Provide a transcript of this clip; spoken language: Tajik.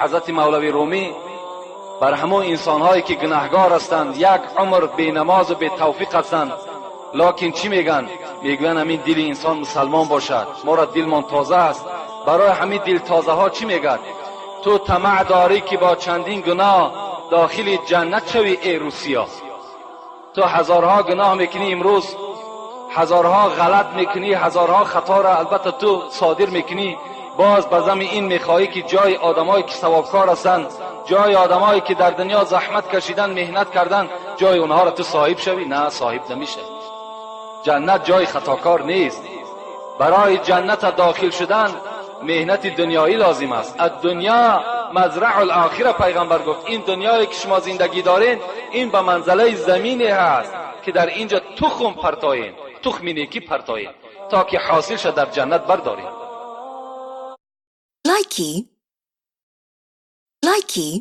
ҳазрати Мавлави Румӣ бар ҳамон инсонҳое ки гунаҳгор ҳастанд, як умр бенамозу бетавфиқ ҳастанд, локин чӣ мегӯянд? Мегӯянд, ҳамин дили инсон мусалмон бошад, моро дилмон тоза аст. Барои ҳамин дилтозаҳо чӣ мегӯяд? Ту тамаъ дорӣ, ки бо чандин гуноҳ дохили ҷаннат шавӣ, эй русия. Ту ҳазорҳо гуноҳ мекунӣ имрӯз, ҳазорҳо ғалат мекунӣ, ҳазорҳо хаторо албатта ту содир мекунӣ, боз ба зами ин мехоҳӣ, ки ҷои одамое ки савобкор ҳастанд, ҷои одамое ки дар дунё заҳмат кашидан, меҳнат кардан, ҷои онҳоро ту соҳиб шавӣ. На, соҳиб намешавӣ. Ҷаннат ҷои хатокор нест. Барои ҷанната дохил шудан меҳнати дунёӣ лозим аст. Аддунё мазраъу лохира, пайғамбар гуфт, ин дунёе ки шумо зиндагӣ доред, ин ба манзалаи замине ҳаст, ки дар инҷо тухм партоем, тухми некӣ партоем, то ки ҳосилша дар ҷаннат бардорем. Likey, likey.